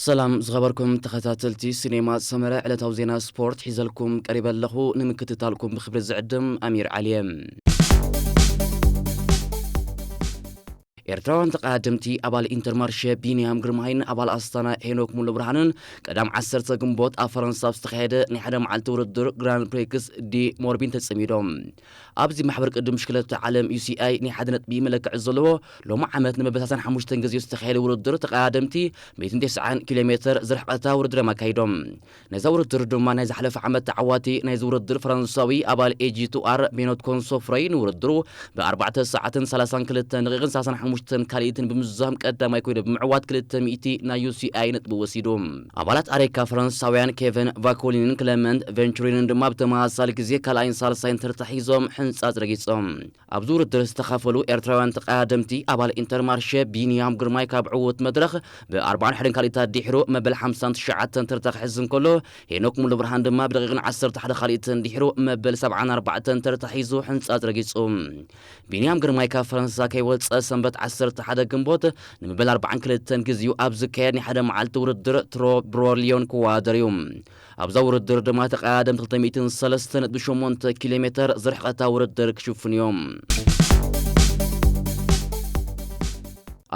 ሰላም ዝኸበርኩም ተኸታተልቲ ሲኔማ ሰመረ፣ ዕለታዊ ዜና ስፖርት ሒዘልኩም ቀሪበ ኣለኹ። ንምክትታልኩም ብኽብሪ ዝዕድም ኣሚር ዓሊ እየ። ኤርትራውያን ተቐዳደምቲ ኣባል ኢንተርማርሸ ቢንያም ግርማይን ኣባል ኣስታና ሄኖክ ሙሉብርሃንን ቀዳም ዓሰርተ ግንቦት ኣብ ፈረንሳ ኣብ ዝተኻየደ ናይ ሓደ መዓልቲ ውድድር ግራንድ ፕሪክስ ዲ ሞርቢን ተጸሚዶም። ኣብዚ ማሕበር ቅድም ብሽክለታ ዓለም ዩ ሲ ኣይ ናይ ሓደ ነጥቢ መለክዒ ዘለዎ ሎሚ ዓመት ንመበል ሰላሳን ሓሙሽተን ግዜ ዝተኻየደ ውድድር ተቐዳደምቲ ሚእትን ተስዓን ኪሎ ሜትር ዝርሕቐታ ውድድር እዮም ኣካይዶም። ነዛ ውድድር ድማ ናይ ዝሓለፈ ዓመት ተዓዋቲ ናይዚ ውድድር ፈረንሳዊ ኣባል ኤ ጂ ቱ ኣር ቤኖት ኮንሶፍረይ ንውድድሩ ብ ኣርባዕተ ሰዓትን ሰላሳን ክልተን ደቂቕን ሰላሳን ሓሙሽተን ካልኢትን ብምዝዛም ቀዳማይ ኮይኑ ብምዕዋት ክልተ ሚእቲ ናይ ዩ ሲ ኣይ ነጥቢ ወሲዱ። ኣባላት ኣሬካ ፈረንሳውያን ኬቨን ቫኮሊንን ክለመንት ቨንቹሪንን ድማ ብተመሳሳሊ ግዜ ካልኣይን ሳልሳይን ተርታ ሒዞም ሕንጻጽ ረጊጾም። ኣብዚ ውድድር ዝተኻፈሉ ኤርትራውያን ተቐዳደምቲ ኣባል ኢንተርማርሸ ቢንያም ግርማይ ካብ ዕዉት መድረኽ ብ ኣርባዓን ሓደን ካልኢታት ድሒሩ መበል ሓምሳን ትሽዓተን ተርታ ክሕዝ እንከሎ፣ ሄኖክ ሙሉብርሃን ድማ ብደቂቕን ዓሰርተ ሓደ ካልኢትን ድሒሩ መበል ሰብዓን ኣርባዕተን ተርታ ሒዙ ሕንጻጽ ረጊጹ። ቢንያም ግርማይ ካብ ፈረንሳ ከይወጸ ሰንበት ዓሰርተ ሓደ ግንቦት ንመበል ኣርባዓን ክልተን ግዜኡ ኣብ ዝካየድ ናይ ሓደ መዓልቲ ውድድር ትሮ ብሮሊዮን ክወዳደር እዩ። ኣብዛ ውድድር ድማ ተቐዳደምቲ ክልተ ሚእትን ሰለስተ ነጥቢ ሸሞንተ ኪሎ ሜትር ዝርሕቐታ ውድድር ክሽፍኑ እዮም።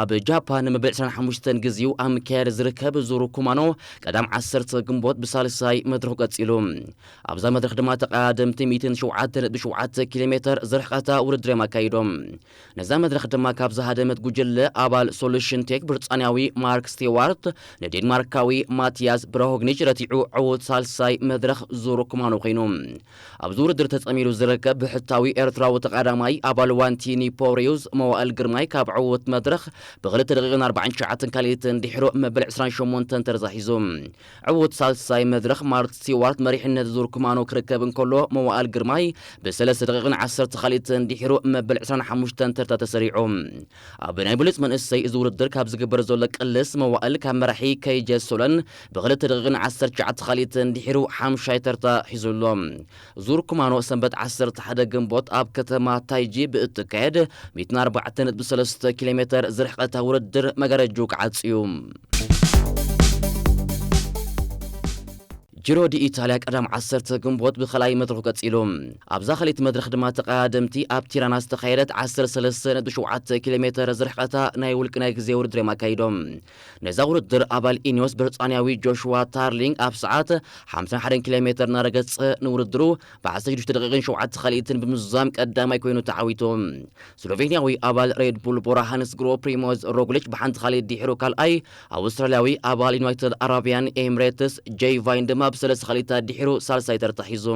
ኣብ ጃፓን ንመበል ዕስራን ሓሙሽተን ግዜኡ ኣብ ምክያድ ዝርከብ ዙሩ ኩማኖ ቀዳም ዓሰርተ ግንቦት ብሳልሳይ መድረኹ ቀጺሉ። ኣብዛ መድረኽ ድማ ተቐዳደምቲ ሚእትን ሸውዓተን ነጥቢ ሸውዓተ ኪሎ ሜትር ዝርሕቐታ ውድድር እዮም ኣካይዶም። ነዛ መድረኽ ድማ ካብ ዝሃደመት ጉጅለ ኣባል ሶሉሽን ቴክ ብሪጣንያዊ ማርክ ስቲዋርት ንዴንማርካዊ ማቲያስ ብራሆግኒች ረቲዑ ዕዉት ሳልሳይ መድረኽ ዙር ኩማኖ ኮይኑ። ኣብዚ ውድድር ተጸሚዱ ዝርከብ ብሕታዊ ኤርትራዊ ተቐዳማይ ኣባል ዋንቲ ኒፖ ሪዩዝ መዋእል ግርማይ ካብ ዕዉት መድረኽ ብክልተ ደቂቕን ኣርባዓን ትሽዓተን ካልኢትን ድሒሩ መበል ዕስራን ሸሞንተን ተርታ ሒዙ። ዕዉት ሳልሳይ መድረኽ ማርክ ስቲዋርት መሪሕነት ዙር ኩማኖ ክርከብ እንከሎ፣ መዋእል ግርማይ ብሰለስተ ደቂቕን ዓሰርተ ካልኢትን ድሒሩ መበል ዕስራን ሓሙሽተን ተርታ ተሰሪዑ። ኣብ ናይ ብሉጽ መንእሰይ እዚ ውድድር ካብ ዝግበር ዘሎ ቅልስ መዋእል ካብ መራሒ ከይጀ ሶለን ብክልተ ደቂቕን ዓሰርተ ትሽዓተ ካልኢትን ድሒሩ ሓምሻይ ተርታ ሒዙ ኣሎ። ዙር ኩማኖ ሰንበት ዓሰርተ ሓደ ግንቦት ኣብ ከተማ ታይጂ ብእትካየድ ሚእትን ኣርባዕተን ነጥቢ ሰለስተ ኪሎ ሜትር ዝርሕቐታ ውድድር መጋረጅኡ ክዓጽ እዩ። ጂሮ ዲ ኢታልያ ቀዳም ዓሰርተ ግንቦት ብኻልኣይ መድረኹ ቀጺሉ። ኣብዛ ካልኣይቲ መድረኽ ድማ ተቐዳደምቲ ኣብ ቲራና ዝተኻየደት ዓሰርተ ሰለስተ ነጥቢ ሸውዓተ ኪሎ ሜትር ዝርሕቐታ ናይ ውልቂ ናይ ግዜ ውድድር እዮም ኣካይዶም። ነዛ ውድድር ኣባል ኢኒዮስ ብሪጣንያዊ ጆሽዋ ታርሊንግ ኣብ ሰዓት ሓምሳን ሓደን ኪሎ ሜትር እናረገጸ ንውድድሩ ብ ዓሰርተ ሽዱሽተ ደቂቕን ሸውዓተ ካልኢትን ብምዝዛም ቀዳማይ ኮይኑ ተዓዊቱ። ስሎቬንያዊ ኣባል ሬድ ቡል ቦራ ሃንስ ግሮ ፕሪሞዝ ሮግሊች ብሓንቲ ካልኢት ድሒሩ ካልኣይ፣ ኣውስትራልያዊ ኣባል ዩናይትድ ኣረብያን ኤምሬትስ ጄይ ቫይን ድማ ብሰለስተ ካልኢታት ድሒሩ ሳልሳይ ተርታ ሒዙ።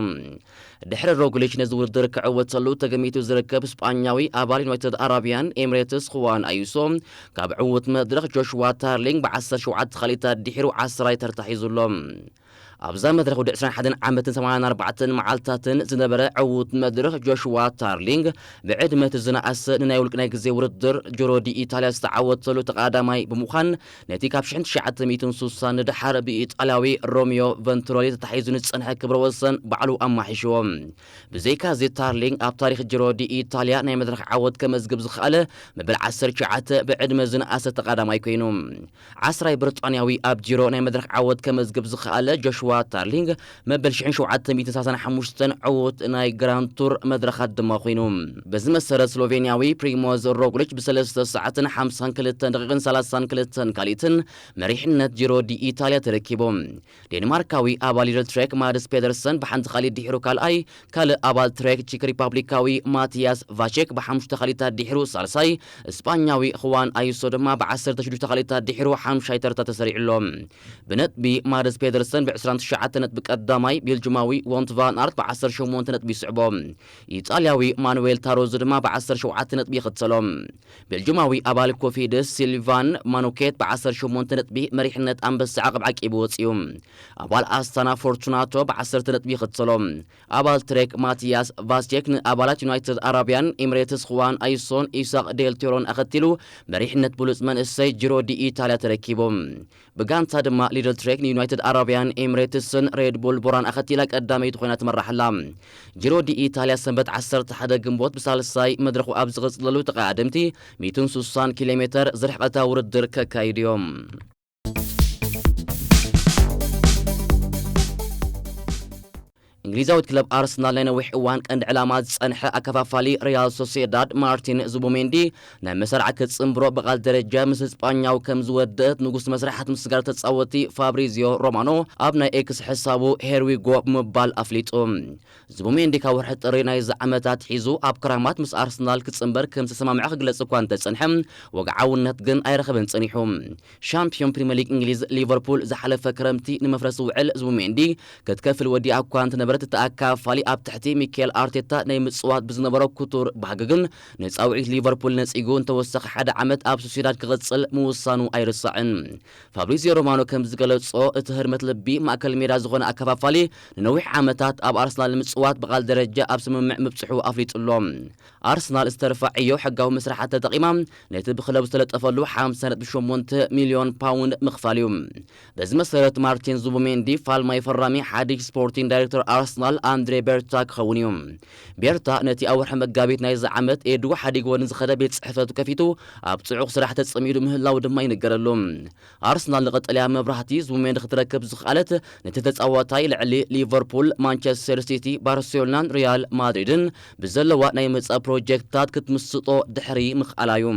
ድሕሪ ሮግሊች ነዚ ውድድር ክዕወተሉ ተገሚቱ ዝርከብ ስጳኛዊ ኣባል ዩናይትድ ኣረብያን ኤምሬትስ ኹዋን ኣዩሶ ካብ ዕዉት መድረኽ ጆሽዋ ታርሊንግ ብ ዓሰርተ ሸውዓተ ካልኢታት ድሒሩ ዓስራይ ተርታ ሒዙ ኣሎ። ኣብዛ መድረኽ ወዲ ዕስራን ሓደን ዓመትን ሰማንያን ኣርባዕተን መዓልታትን ዝነበረ ዕዉት መድረኽ ጆሽዋ ታርሊንግ ብዕድመ እቲ ዝነኣሰ ንናይ ውልቂ ናይ ግዜ ውድድር ጂሮ ዲ ኢታልያ ዝተዓወተሉ ተቐዳማይ ብምዃን ነቲ ካብ ሽሕን ትሽዓተ ሚእትን ስሳን ንደሓር ብኢጣልያዊ ሮሚዮ ቨንትሮሊ ተታሒዙ ንዝጸንሐ ክብረ ወሰን ባዕሉ ኣማሒሽዎ። ብዘይካዚ ታርሊንግ ኣብ ታሪኽ ጂሮ ዲ ኢታልያ ናይ መድረኽ ዓወት ከመዝግብ ዝኸኣለ መበል ዓሰርተ ትሽዓተ ብዕድመ ዝነኣሰ ተቐዳማይ ኮይኑ። ዓስራይ ብሪጣንያዊ ኣብ ጂሮ ናይ መድረኽ ዓወት ከመዝግብ ዝኸኣለ ጆሽዋ ታርሊንግ መበል ሽሕን ሸውዓተ ሚእትን ሰላሳን ሓሙሽተን ዕዉት ናይ ግራንድ ቱር መድረኻት ድማ ኮይኑ። በዚ መሰረት ስሎቬንያዊ ፕሪሞዝ ሮግሊች ብሰለስተ ሰዓትን ሓምሳን ክልተን ደቂቕን ሰላሳን ክልተን ካልኢትን መሪሕነት ጂሮ ዲ ኢታልያ ተረኪቡ። ዴንማርካዊ ኣባል ሊደል ትሬክ ማድስ ፔደርሰን ብሓንቲ ካልኢት ድሒሩ ካልኣይ፣ ካልእ ኣባል ትሬክ ቺክ ሪፓብሊካዊ ማቲያስ ቫቼክ ብሓሙሽተ ካልኢታት ድሒሩ ሳልሳይ፣ ስጳኛዊ ኹዋን ኣዩሶ ድማ ብዓሰርተ ሽዱሽተ ካልኢታት ድሒሩ ሓምሻይ ተርታ ተሰሪዑ ኣሎ። ብነጥቢ ማድስ ፔደርሰን ብዕስራን ትሽዓተን ነጥቢ ቀዳማይ፣ ቤልጅማዊ ዎንት ቫን ኣርት ብዓሰርተ ሸሞንተ ነጥቢ ይስዕቦ። ኢጣልያዊ ማኑዌል ታሮዚ ድማ ብዓሰርተ ሸውዓተ ነጥቢ ይኽተሎ። ቤልጅማዊ ኣባል ኮፊድስ ሲልቫን ማኖኬት ብዓሰርተ ሸሞንተ ነጥቢ መሪሕነት ኣንበሳ ዓቕብ ዓቂቡ ወጺኡ። ኣባል ኣስታና ፎርቱናቶ ብዓሰርተ ነጥቢ ይኽተሎ። ኣባል ትሬክ ማቲያስ ቫስቼክ ንኣባላት ዩናይትድ ኣረብያን ኤምሬትስ ኹዋን ኣይሶን ኢሳቕ ዴል ቴሮን ኣኸቲሉ መሪሕነት ብሉጽ መንእሰይ ጂሮ ዲ ኢታልያ ተረኪቡ። ብጋንታ ድማ ሊደል ትሬክ ንዩናይትድ ኣረብያን ኤምሬትስን ሬድ ቡል ቦራን ኣኸቲላ ቀዳመይቲ ኮይና ትመራሕ ኣላ። ጂሮ ዲ ኢታልያ ሰንበት ዓሰርተ ሓደ ግንቦት ብሳልሳይ መድረኹ ኣብ ዝቕጽለሉ ተቐዳደምቲ ሚእትን ስሳን ኪሎ ሜትር ዝርሕቐታ ውድድር ከካይዱ እዮም። እንግሊዛዊት ክለብ ኣርሰናል ናይ ነዊሕ እዋን ቀንዲ ዕላማ ዝጸንሐ ኣከፋፋሊ ሪያል ሶሴዳድ ማርቲን ዙቡሜንዲ ናይ መሰርዓ ክትጽንብሮ ብቓል ደረጃ ምስ ስጳኛው ከም ዝወደት ንጉስ መስርሓት ምስጋር ተጻወቲ ፋብሪዚዮ ሮማኖ ኣብ ናይ ኤክስ ሕሳቡ ሄርዊጎ ብምባል ኣፍሊጡ። ዙቡሜንዲ ካብ ወርሒ ጥሪ ናይዚ ዓመታት ሒዙ ኣብ ክራማት ምስ ኣርሰናል ክጽንበር ከም ዝተሰማምዐ ክግለጽ እኳ እንተጸንሐ፣ ወግዓውነት ግን ኣይረኸበን ጸኒሑ። ሻምፒዮን ፕሪምየር ሊግ እንግሊዝ ሊቨርፑል ዝሓለፈ ክረምቲ ንመፍረሲ ውዕል ዙቡሜንዲ ክትከፍል ወዲኣ እኳ እንተነበረት፣ እቲ ኣካፋሊ ኣብ ትሕቲ ሚካኤል ኣርቴታ ናይ ምጽዋት ብዝነበሮ ክቱር ባህጊ ግን ንጻውዒት ሊቨርፑል ነጺጉ እንተወሰኸ ሓደ ዓመት ኣብ ሶሲዳድ ክቕጽል ምውሳኑ ኣይርሳዕን። ፋብሪዚዮ ሮማኖ ከም ዝገለጾ፣ እቲ ህርመት ልቢ ማእከል ሜዳ ዝኾነ ኣከፋፋሊ ንነዊሕ ዓመታት ኣብ ኣርሰናል ንምጽዋት ብቓል ደረጃ ኣብ ስምምዕ ምብጽሑ ኣፍሊጡ ኣሎ። ኣርሰናል ዝተርፋ ዕዮ ሕጋዊ መስርሓት ተጠቒማ ነቲ ብክለብ ዝተለጠፈሉ ሓምሳ ነጥቢ ሸሞንተ ሚልዮን ፓውንድ ምኽፋል እዩ። በዚ መሰረት ማርቲን ዙቡሜንዲ ፋልማይ ፈራሚ ሓድሽ ስፖርቲንግ ዳይሬክተር ኣርሰናል ኣንድሬ ቤርታ ክኸውን እዩ። ቤርታ ነቲ ኣብ ወርሒ መጋቢት ናይዚ ዓመት ኤድዎ ሓዲግዎ ንዝኸደ ቤት ጽሕፈቱ ከፊቱ ኣብ ጽዑቕ ስራሕ ተጸሚዱ ምህላው ድማ ይንገረሉ። ኣርሰናል ንቐጠልያ መብራህቲ ዙሜንዲ ክትረክብ ዝኸኣለት ነቲ ተጻዋታይ ልዕሊ ሊቨርፑል፣ ማንቸስተር ሲቲ፣ ባርሴሎናን ሪያል ማድሪድን ብዘለዋ ናይ መጻኢ ፕሮጀክትታት ክትምስጦ ድሕሪ ምኽኣላ እዩ።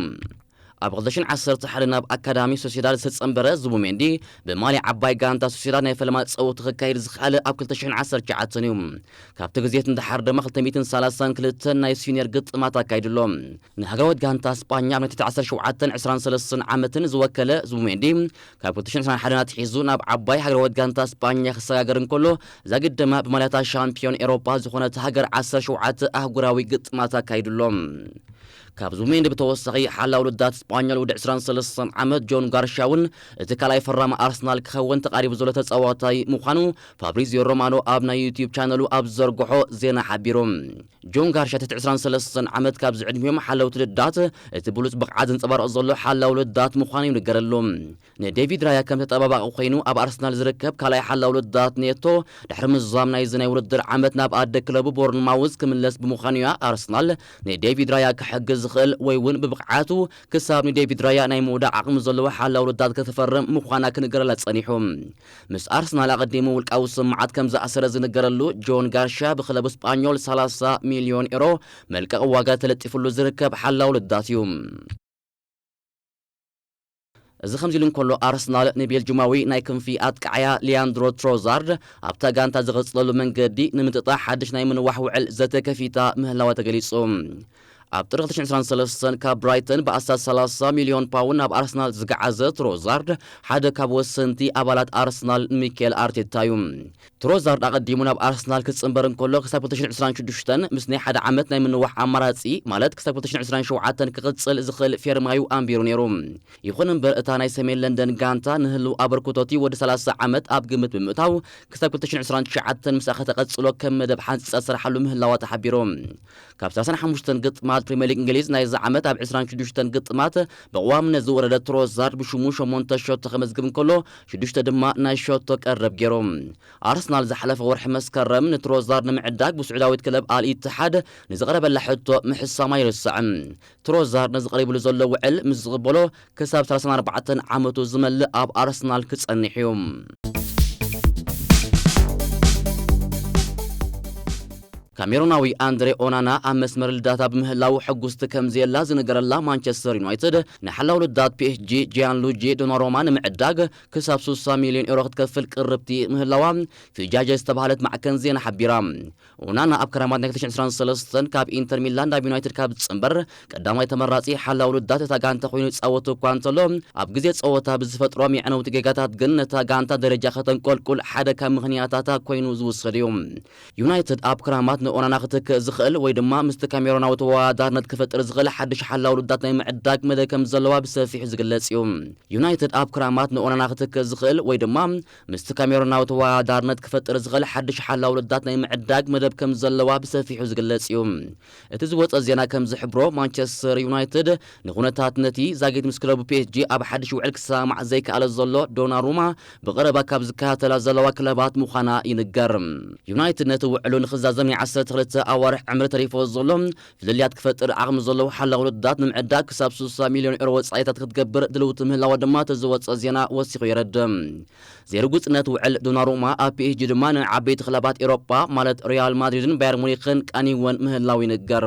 ኣብ ክልተ ሽሕን ዓሰርተ ሓደ ናብ ኣካዳሚ ሶሲዳድ ዝተጸንበረ ዙቡሜንዲ ብማልያ ዓባይ ጋንታ ሶሲዳድ ናይ ፈለማ ጸወቱ ክካየድ ዝኸኣለ ኣብ ክልተ ሽሕን ዓሰርተ ትሽዓተን እዩ። ካብቲ ግዜት ንደሓር ድማ ክልተ ሚእትን ሰላሳን ክልተን ናይ ሲኒየር ግጥማት ኣካይዱ ኣሎ። ንሃገራዊት ጋንታ ስጳኛ ኣብ ናይ ትሕቲ ዓሰርተ ሸውዓተን ዕስራን ሰለስተን ዓመትን ዝወከለ ዙቡሜንዲ ካብ ክልተ ሽሕን ዕስራን ሓደን ኣትሒዙ ናብ ዓባይ ሃገራዊት ጋንታ ስጳኛ ክሰጋገር እንከሎ፣ ዛጊድ ድማ ብማልያታ ሻምፒዮን ኤሮፓ ዝኾነት ሃገር ዓሰርተ ሸውዓተ ኣህጉራዊ ግጥማት ኣካይዱ ኣሎ። ካብ ዙሜንዲ ብተወሳኺ ሓላው ልዳት ስጳኛ ልውዲ ዕስራን ሰለስተን ዓመት ጆን ጋርሻ እውን እቲ ካልኣይ ፈራሚ ኣርሰናል ክኸውን ተቓሪቡ ዘሎ ተጻዋታይ ምዃኑ ፋብሪዚዮ ሮማኖ ኣብ ናይ ዩቲዩብ ቻነሉ ኣብ ዝዘርግሖ ዜና ሓቢሩ። ጆን ጋርሻ ትሕቲ ዕስራን ሰለስተን ዓመት ካብዚ ዕድሚኦም ሓለውቲ ልዳት እቲ ብሉጽ ብቕዓት ዘንጸባርቕ ዘሎ ሓላው ልዳት ምዃኑ ይንገረሉ። ንዴቪድ ራያ ከም ተጠባባቒ ኮይኑ ኣብ ኣርሰናል ዝርከብ ካልኣይ ሓላው ልዳት ኔቶ ድሕሪ ምዛም ናይዚ ናይ ውድድር ዓመት ናብ ኣደ ክለቡ ቦርንማውዝ ክምለስ ብምዃኑ እያ ኣርሰናል ንዴቪድ ራያ ክሕግዝ ዝኽእል ወይ እውን ብብቕዓቱ ክሳብ ንዴቪድ ራያ ናይ ምውዳእ ዓቕሚ ዘለዎ ሓላው ልዳት ከተፈርም ምዃና ክንገረላ ጸኒሑ። ምስ ኣርሰናል ኣቐዲሙ ውልቃዊ ስምዓት ከም ዝኣሰረ ዝንገረሉ ጆን ጋርሻ ብክለብ ስጳኞል ሰላሳ ሚልዮን ኤሮ መልቀቕ ዋጋ ተለጢፍሉ ዝርከብ ሓላው ልዳት እዩ። እዚ ከምዚ ኢሉ እንከሎ ኣርሰናል ንቤልጅማዊ ናይ ክንፊ ኣጥቃዓያ ሊያንድሮ ትሮዛርድ ኣብታ ጋንታ ዝቐጽለሉ መንገዲ ንምጥጣሕ ሓድሽ ናይ ምንዋሕ ውዕል ዘተ ከፊታ ምህላዋ ተገሊጹ። ኣብ ጥሪ ክልተ ሽሕን ዕስራን ሰለስተን ካብ ብራይተን ብኣስታት ሰላሳ ሚልዮን ፓውንድ ናብ ኣርሰናል ዝገዓዘ ትሮዛርድ ሓደ ካብ ወሰንቲ ኣባላት ኣርሰናል ሚኬል ኣርቴታ እዩ። ትሮዛርድ ኣቐዲሙ ናብ ኣርሰናል ክጽንበር እንከሎ ክሳብ ክልተ ሽሕን ዕስራን ሽዱሽተን ምስ ናይ ሓደ ዓመት ናይ ምንዋሕ ኣማራጺ ማለት ክሳብ ክልተ ሽሕን ዕስራን ሸውዓተን ክቕጽል ዝኽእል ፌርማዩ ኣንቢሩ ነይሩ። ይኹን እምበር እታ ናይ ሰሜን ለንደን ጋንታ ንህልው ኣበርክቶቲ ወዲ ሰላሳ ዓመት ኣብ ግምት ብምእታው ክሳብ ክልተ ሽሕን ዕስራን ትሽዓተን ምስኣ ከተቐጽሎ ከም መደብ ሓንጺጻ ዝሰርሓሉ ምህላዋ ተሓቢሩ። ካብ ሰላሳን ሓሙሽተን ግጥማት ፕሪምየር ሊግ እንግሊዝ ናይዚ ዓመት ኣብ ዕስራን ሽዱሽተን ግጥማት ብቐዋምነት ዝወረደ ትሮዛርድ ብሽሙ ሸሞንተ ሸቶ ከመዝግብ እንከሎ ሽዱሽተ ድማ ናይ ሸቶ ቀረብ ገይሩ። ኣርሰናል ዝሓለፈ ወርሒ መስከረም ንትሮዛርድ ንምዕዳግ ብስዑዳዊት ክለብ ኣል ኢትሓድ ንዝቐረበላ ሕቶ ምሕሳማ ኣይርሳዕን። ትሮዛርድ ነዚ ቀሪብሉ ዘሎ ውዕል ምስ ዝቕበሎ ክሳብ ሰላሳን ኣርባዕተን ዓመቱ ዝመልእ ኣብ ኣርሰናል ክጸንሕ እዩ። ካሜሩናዊ ኣንድሬ ኦናና ኣብ መስመር ልዳታ ብምህላው ሕጉስቲ ከም ዘየላ ዝነገረላ ማንቸስተር ዩናይትድ ንሓላው ልዳት ፒ ኤስ ጂ ጂያን ሉጂ ዶናሮማ ንምዕዳግ ክሳብ ስሳ ሚልዮን ኤሮ ክትከፍል ቅርብቲ ምህላዋ ፊጃጀ ዝተባህለት ማዕከን ዜና ሓቢራ። ኦናና ኣብ ክረማት ናይ ክልተ ሽሕን ዕስራን ሰለስተን ካብ ኢንተር ሚላን ናብ ዩናይትድ ካብ ዝጽንበር ቀዳማይ ተመራጺ ሓላው ልዳት እታ ጋንታ ኮይኑ ይጻወት እኳ እንተሎ፣ ኣብ ግዜ ጸወታ ብዝፈጥሮም የዕነውቲ ጌጋታት ግን ነታ ጋንታ ደረጃ ከተንቆልቁል ሓደ ካብ ምኽንያታታ ኮይኑ ዝውሰድ እዩ። ዩናይትድ ኣብ ክረማት ንኦናና ክትክእ ዝኽእል ወይ ድማ ምስቲ ካሜሮናዊ ተወዳዳርነት ክፈጥር ዝኽእል ሓድሽ ሓላው ልዳት ናይ ምዕዳግ መደብ ከም ዘለዋ ብሰፊሑ ዝግለጽ እዩ። ዩናይትድ ኣብ ክረማት ንኦናና ክትክእ ዝኽእል ወይ ድማ ምስቲ ካሜሮናዊ ተወዳዳርነት ክፈጥር ዝኽእል ሓድሽ ሓላው ልዳት ናይ ምዕዳግ መደብ ከም ዘለዋ ብሰፊሑ ዝግለጽ እዩ። እቲ ዝወጸ ዜና ከም ዝሕብሮ፣ ማንቸስተር ዩናይትድ ንኹነታት ነቲ ዛጊት ምስ ክለቡ ፒ ኤስ ጂ ኣብ ሓድሽ ውዕል ክሰማማዕ ዘይከኣለ ዘሎ ዶናሩማ ብቐረባ ካብ ዝከታተላ ዘለዋ ክለባት ምዃና ይንገር። ዩናይትድ ነቲ ውዕሉ ንኽዛዘም ናይ ዓሰርተ ክልተ ኣዋርሕ ዕምሪ ተሪፎ ዘሎ ፍልልያት ክፈጥር ዓቕሚ ዘለዎ ሓላቕ ውድድራት ንምዕዳግ ክሳብ ስሳ ሚልዮን ኤሮ ወጻኢታት ክትገብር ድልውቲ ምህላዋ ድማ እቲ ዝወጸ ዜና ወሲኹ የረድእ። ዘይርጉጽነት ውዕል ዶናሩማ ኣብ ፒ ኤስ ጂ ድማ ንዓበይቲ ክለባት ኤሮጳ ማለት ሪያል ማድሪድን ባየር ሙኒክን ቀኒወን ምህላው ይንገር።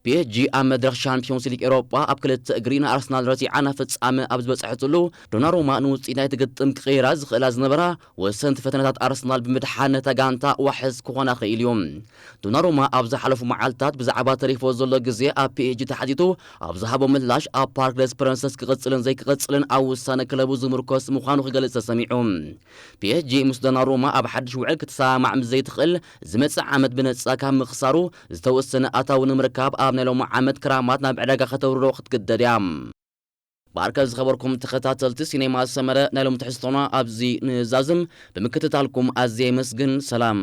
ፒ ኤስ ጂ ኣብ መድረኽ ሻምፒዮንስ ሊግ ኤሮጳ ኣብ ክልተ እግሪ ንኣርሰናል ረቲዓ ናብ ፍጻመ ኣብ ዝበጽሐትሉ፣ ዶናሩማ ንውጽኢት ናይቲ ግጥም ክቕይራ ዝኽእላ ዝነበራ ወሰንቲ ፈተነታት ኣርሰናል ብምድሓን ነታ ጋንታ ዋሕስ ክኾና ክኢሉ እዩ። ዶናሩማ ኣብ ዝሓለፉ መዓልታት ብዛዕባ ተሪፎ ዘሎ ግዜ ኣብ ፒ ኤስ ጂ ተሓቲቱ ኣብ ዝሃቦ ምላሽ፣ ኣብ ፓርክ ደስ ፕረንሰስ ክቕጽልን ዘይክቕጽልን ኣብ ውሳነ ክለቡ ዝምርኮስ ምዃኑ ክገልጽ ተሰሚዑ። ፒ ኤስ ጂ ምስ ዶናሩማ ኣብ ሓድሽ ውዕል ክትሰማማዕ ምስ ዘይትኽእል፣ ዝመጽእ ዓመት ብነጻ ካብ ምኽሳሩ ዝተወሰነ ኣታዊ ንምርካብ ኣብ ናይ ሎሚ ዓመት ክራማት ናብ ዕዳጋ ከተውርዶ ክትግደድ እያ። ብኣርከብ ዝኸበርኩም ተኸታተልቲ ሲኔማ ሰመረ፣ ናይ ሎም ትሕዝቶና ኣብዚ ንዛዝም። ብምክትታልኩም ኣዝየ የመስግን። ሰላም።